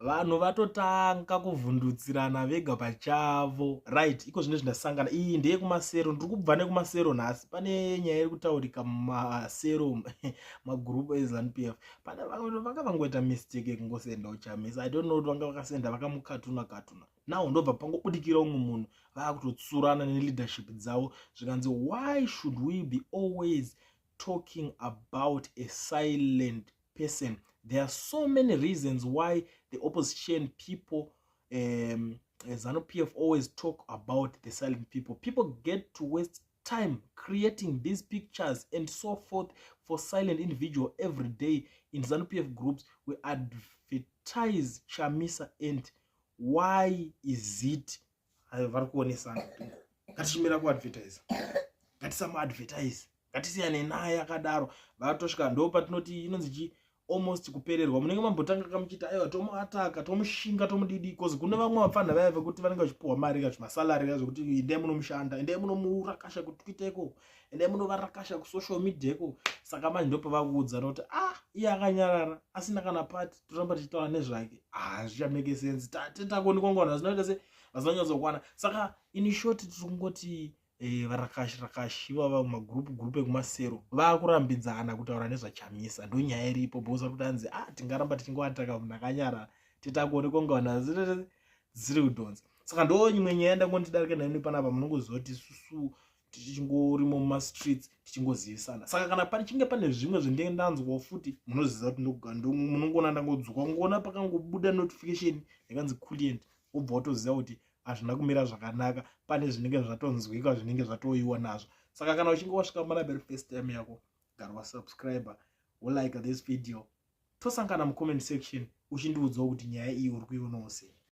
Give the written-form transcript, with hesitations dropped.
Vanhu vatotanga kuvhundutsirana vega pachavo. Right, iko zvine zvindasangana. Iyi ndeyekumasero, ndiri kubva nekumasero nhasi. Pane nyaya iri kutaurika mumasero, magroup eZanu PF. Pane vanga vangoita mistake yekungosenda uChamisa. I don't know kuti vanga vakasenda vakamukatuna katuna. Now ndobva pangobudikira umwe munhu, vaakutotsurana neleadership dzavo, zvikanzi, "Why should we be always talking about a silent person? There are so many reasons why the opposition people, ZANU PF, always talk about the silent people. People get to waste time creating these pictures and so forth for silent individual. Every day in ZANU PF groups we advertise Chamisa, and why is it?" Vari kuonesana, ngatichimira kuadvertise, ngatisamuadvertise, ngatisiyane naye akadaro. Vatosvika ndo patinoti inonzi chi almost kupererwa. Munenge mambotanga kamuchiti, "Aiwa, tomuataka, tomushinga, tomudidi," 'cause kune vamwe vapfanha vaya vekuti vanenge vachipiwa mari kazvimasalary ka, zvekuti endai munomushanda, endai munomurakasha kuTwitter iko, endai munovarakasha kusocial media iko. Saka manje ndopavakuudza nokuti, ah, iye akanyarara asina kana pati, toramba tichitaura nezvake, ah, zvichamake sense. Tetakuonekwa ngwana zvinoita se vasinanyatsokwana. Saka in short, tiri kungoti varakashi rakashi ivava mumagroup group ekumasero vakurambidzana kutaura nezvaChamisa. Ndo nyaya iripo, because vari kuti anzi, ah, tingaramba tichingoataka munhu akanyara, titakuonekwa kunge vanhu dzisiri kudhonza. Saka ndo imwe nyaya ndangondidarika naino panapa. Munongoziva kuti isusu tichingorimo mumastreets tichingozivisana. Saka kana pachinge pane zvimwe zvendenge ndanzwawo futi, munoziva kuti munongoona ndangodzoka, kungoona pakangobuda notification yakanzi "Client", wobva watoziva kuti hazvina kumira zvakanaka, pane zvinenge zvatonzwika, zvinenge zvatoiwa nazvo. Saka kana uchinge wasvika panapa iri first time yako, gara wasubscribe, wolike this video, tosangana mucomment section uchindiudzawo kuti nyaya iyi uri kuionawo sei.